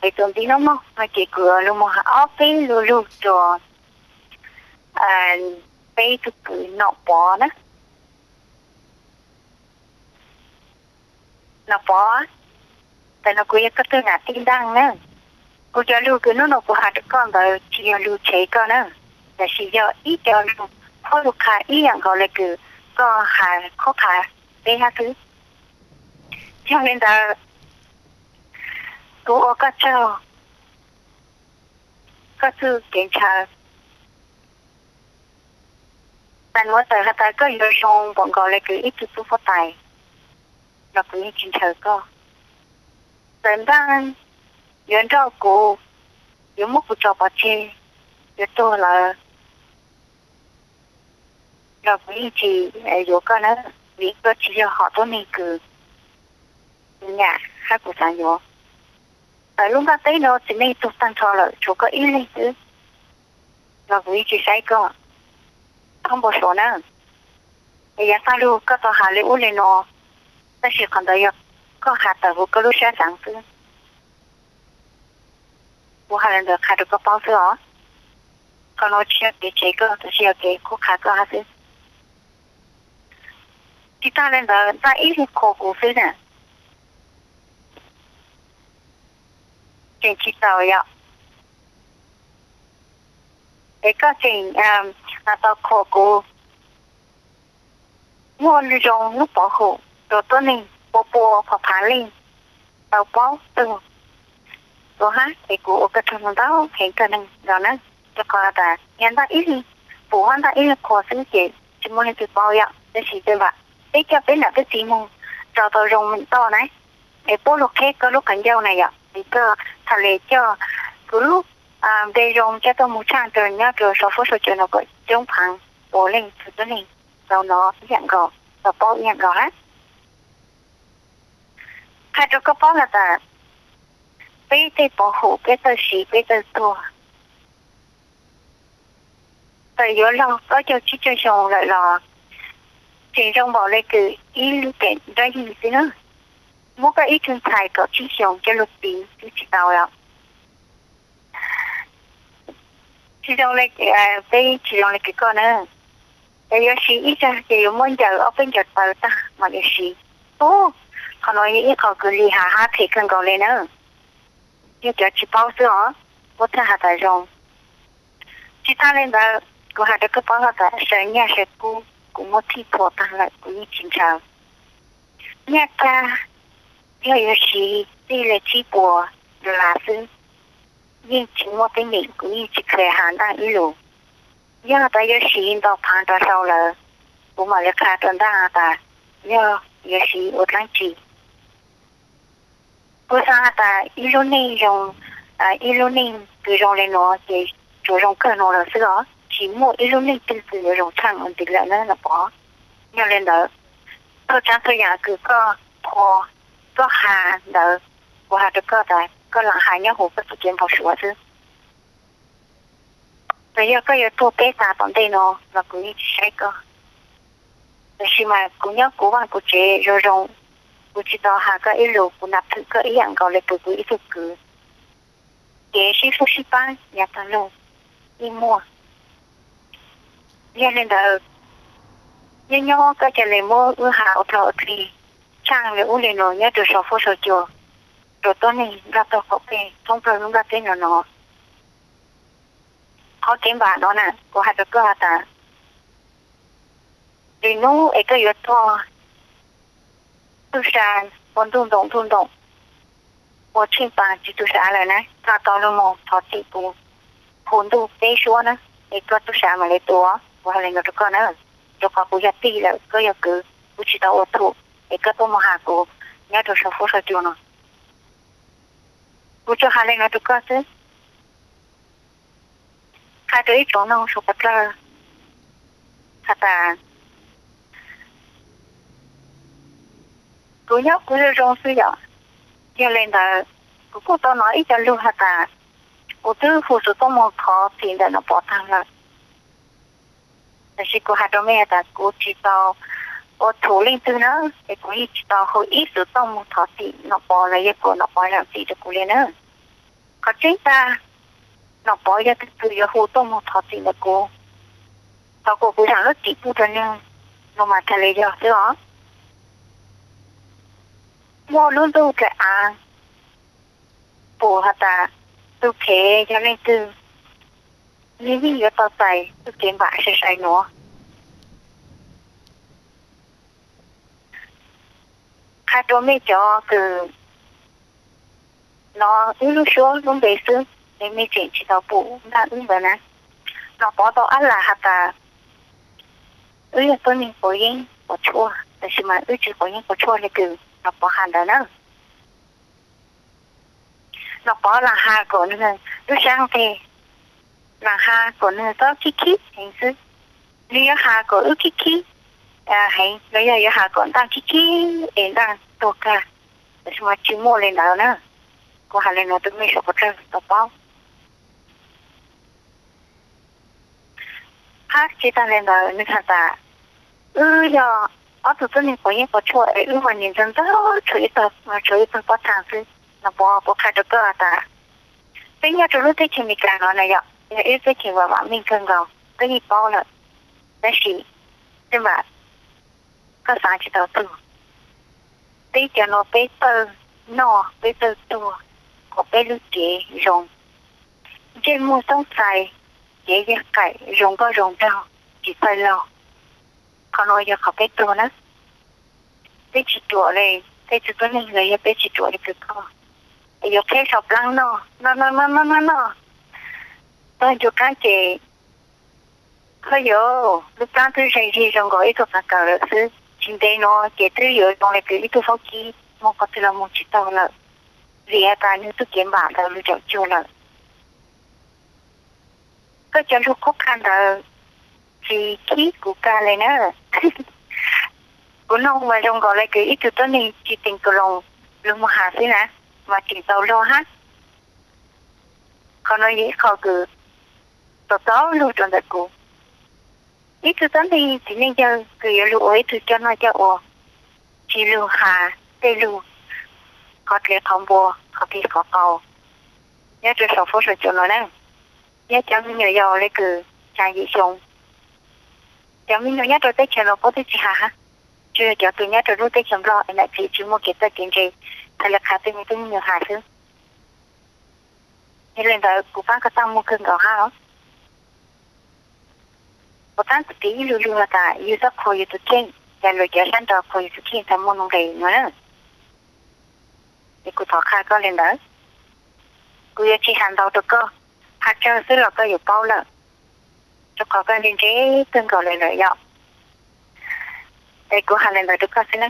Ces tus ntiv no mog no ces kuv yuav lug moog has ob peb lu lug rua peb tug kwv Nom Pov na. Nom Pov, ntawm no kuv yog koj tug nam tij Ntaaj na. Kuv cov lug kws nub nua kuv has rua koj ntawd tsi yog lug tshev koj na, tab sis yog ib co lug qhuab lug qha ib yaam nkaus le kws koj has qhuab qha peb hab xwb. Yog le ntawd, kuv ua koj tsaug koj txuj kev ntshaw. Txawm nuav txawm has tas koj yuav zoo npaum nkaus le kws ib tug tub huab tais los kuv yeej tsi ntshaw koj. Txawm Ntaaj yuav nrauj kuv, yuav muab kuv tso pov tseg, yuav tuag lawm los kuv yeej tsi yuav koj na, vim koj tsi yog hom tuab neeg kws kuv nyam hab kuv xaav yuav. Txawm lub nplaj teb nuav txiv neej tuag taag nrho lawm tshuav koj ib leeg xwb los kuv yeej tsi saib koj. Thoob npau suav na, es yav tag lug koj tau has le ub le nuav, tab sis qhov ntawd yog koj has tawm huv koj lub sab xaav xwb. Kuv has le ntawd qha rua koj paub xwb os. Qhov nuav tsi yog kev tshev koj, tab sis yog kev qhuab qha koj hab xwb. Tsi taag le ntawd, Ntaaj ib leeg qhuas kuv xwb na, tseem tsi txaus yom. Es koj tseem tau qhuas kuv muaj zoo lub pov hum rua tuab neeg pua pua phav phav leej tau paub tug. Kuv hab es kuv ua koj tsaug ntau heev kawg neeg los na, rua qhov tas yog Ntaaj ib leeg pum hab Ntaaj ib leeg qhuas xwb ces tsi muaj leej twg paub yom. Tab sis tej vam peb coj peb nam peb txiv moog tso tau zoo toj na, es puab lug qheb koj lub qhov ncauj na yom, es koj txhad le coj kuv lub npe zoo coj tuaj moog tshaaj rua nyob rua sau fuab sau cua no kom coob phaav ua leej txhua tuab neeg tau nov ib yaam nkaus, tau paub ib yaam nkaus hab. Qha rua koj paub has tas peb tej pov hum peb txawj siv peb txawj tuag, txawm yuav laug plaub caug tsib caug xyoo lawm los tseem zoo npaum le kws ib lub kem nrab yig xwb na. Muab koj ib tug ntxhais kaum tsib xyoos coj lug piv twb tsi tau os. Tsi zoo le, peb tsi zoo le kws koj na. Yog yuav siv ib zag ces yuav muab ncaws ob peb ncaws taw tag mam li siv. Ub, qhov nuav yog ib qho kws lim has hab phem kawg nkaus le na. Yog cov tsi paub xwb os, puab txhaj has tas zoo. Tsi taag le ntawd, kuv has rua koj paub has tas sawv nyaj sawv kub kuv muab thij thuam taag lawm kuv yeej tsi ntshaw. Nyaj tag yog yuav siv txij le tsib puas dollar xwb, yeej tsi muaj teeb meem, kuv yeej tsi kheev has Ntaaj ib lus. Yog tas yuav siv nto phaav rov sau lawm, kuv mam li qha rua Ntaaj has tas yog yuav siv ua dlaab tsi. Kuv xaav has tas ib lub neej zoo, ib lub neej kws zoo le nuav ces tsuas zoo kawg nuav lawm xwb os, tsis muaj ib lub neej twg kws yuav zoo tshaaj ua ntxiv lawm na Nom Pov. Yog le ntawd, txhua tsav txhua yaam kws koj qhuas, koj has ntawd, kuv has rua koj tas koj lam has nyob huv koj txuj kev npau suav xwb. Txawm yog koj yuav tuag peb tas tom ntej no los kuv yeej tsis saib koj. Tab sis mas kuv nyob kuv vaaj kuv tsev zoo zoo, kuv tsis tau has koj ib lus, kuv nam phwm koj ib yaam nkaus le pw kuv ib tug kwv. Kev sib hlub sib paab yav taag lug yeej muaj. Yog le ntawd, nyob nyob koj ca le muab wb has ua dlog ua dlig, tshaaj le ub le nuav nyob rua sau fuab sau cua rua tuab neeg nrog tog qaum peg thoob plawg lub nplaj teb no no. Qhov kev npam no na, kuv has rua koj has tas, lwm nub es koj yuav tuag, tub sa ua ntuj ntoom ntuj ntoom, ua tsheej paag tsis tu sav lawm na, koj tau lug moog thov txim kuv, hu ntuj peb suab na, es koj tub sa mam le tu. Kuv has le no rua koj na, rua qhov kuv yog tij lawm koj yog kwv, kuv tsis tau ua thum, es koj tuaj moog has kuv nyob rua sau fuab sau cua no. Kuv tsuas has le no rua koj xwb. Qha rua ib tsoom noog suav dlawg has tas, kuv nyob kuv zoo zoo xwb yom. Yog le ntawd, kuv kuj tau nov ib co lug has tas, kuv twb hu xov tooj moog thov txim ntawm Nom Pov taag lawm. Tab sis kuv has rua mej has tas kuv tsis tau ua thum leej twg na, es kuv yeej tsis tau hu ib xov tooj moog thov txim Nom Pov los yog kuas Nom Pov zaam txim rua kuv le na. Qhov tseeb tag, Nom Pov yog tus twg yuav hu tuaj mus thov txim ntawm kuv, thov kom kuv zam lub txim pub rau nws, no mas thiaj li yog xwb os. Muaj lub ntuj daim av pum has tas tus phem yog leej twg, nws yeej yuav tau txais txoj kev npam sai sai nuav. Qha rua mej cov kws nov wb lub suab lub npe xwb, es mej tseem tsis tau pum ntaj wb ntawd na. Nom Pov tau ab lam has tas wb yog tuab neeg quav yeeb quav tshuaj, tab sis mas wb tsis quav yeeb quav tshuaj le kws Nom Pov has ntawd na. Nom Pov lam has kom nwg lub sab nqeg, lam has kom nwg txhob khib khib heev xwb. Nwg yuav has kom wb khib khib heev los yog yuav has kom ntaj khib khib es ntaj tuag kag, tab sis mas tsis muaj le ntawd na. Kuv has le nuav rua mej suav dlawg tau paub. Hab tsis tag le ntawd nwg has tas wb yog ob tug tuab neeg quav yeeb quav tshuaj es wb mas niam ntxawg ntxawg tshuav ib tug pob txha xwb. Nom Pov, kuv qha rua koj tas peb nyob rua lub teb chaws Amelikas no na yom, yog ib teb chaws vam vam meej kawg nkaus, koj yeej paub lawm. Tab sis tej zaum koj xav tsis tau tug. Peb cov no peb txawj noj peb txawj tuag kom peb lub cev zoo. Ntsej muag xoob xais, cev yog qaim zoo nkauj zoo nraug, tsis txawj laug. Qhov no yog qhov peb tuag na. Peb tsis ruam le tej tug tuab neeg los yog peb tsis ruam le kws koj, es yuav qheb sau plaab noj noj noj noj noj noj noj tag ncu qaab ces koj yuav lub plaab twb ze zig zoo nkaus ib tug qav kaws lawm xwb. Tsis ntev nuav ces twb yuav zoo le kws ib tug faub kib moog qhov twg los moog tsis taug lawm, vim has tas nwg txuj kev npam ntawd lug caum cuag lawm. Koj cov lug qhuab qha ntawd tsis khib kuv kag le na. Kuv noog mas zoo nkaus le kws ib tug tuab neeg tsis teem kaus loos lug moog has xwb na, mas tseem tau luag hab. Qhov no yog ib qho kws txaus txaus lug rua ntawm kuv. Ib tug tuab neeg txiv neej yawg kws yuav lug ua ib tug coj noj coj ua, tsis lug has tej lug qhov dlev qhov npua, qhov plig qhov qau nyob rua saum fuab saum cua no na. Yog cov me nyuam yaus le kws xya yim xyoo, cov me nyuam nyob rua teb chaws no puab twb tsis has hab, tsuas yog cov kws nyob rua lub teb chaws Nplog es nam txiv tsis muaj kev txawj kev ntse, txhad le qha tej me tub me nyuam has xwb. Yog le ntawd kuv paab koj txaj muag kawg nkaus hab os. Kuv tab kuv tiv ib lug lug has tas yug txhob qhuas yug tus kheej, cas luag cov sab nraud qhuas yug tus kheej txhad muaj nuj nqes no na. Es kuv thov qha koj le ntawd, kuv yuav tsis has ntau rua koj, has tsawg xwb los koj yuav paub lawm, rua qhov koj ntse ntse kawg nkaus le lawm yom. Es kuv has le ntawd rua koj xwb na.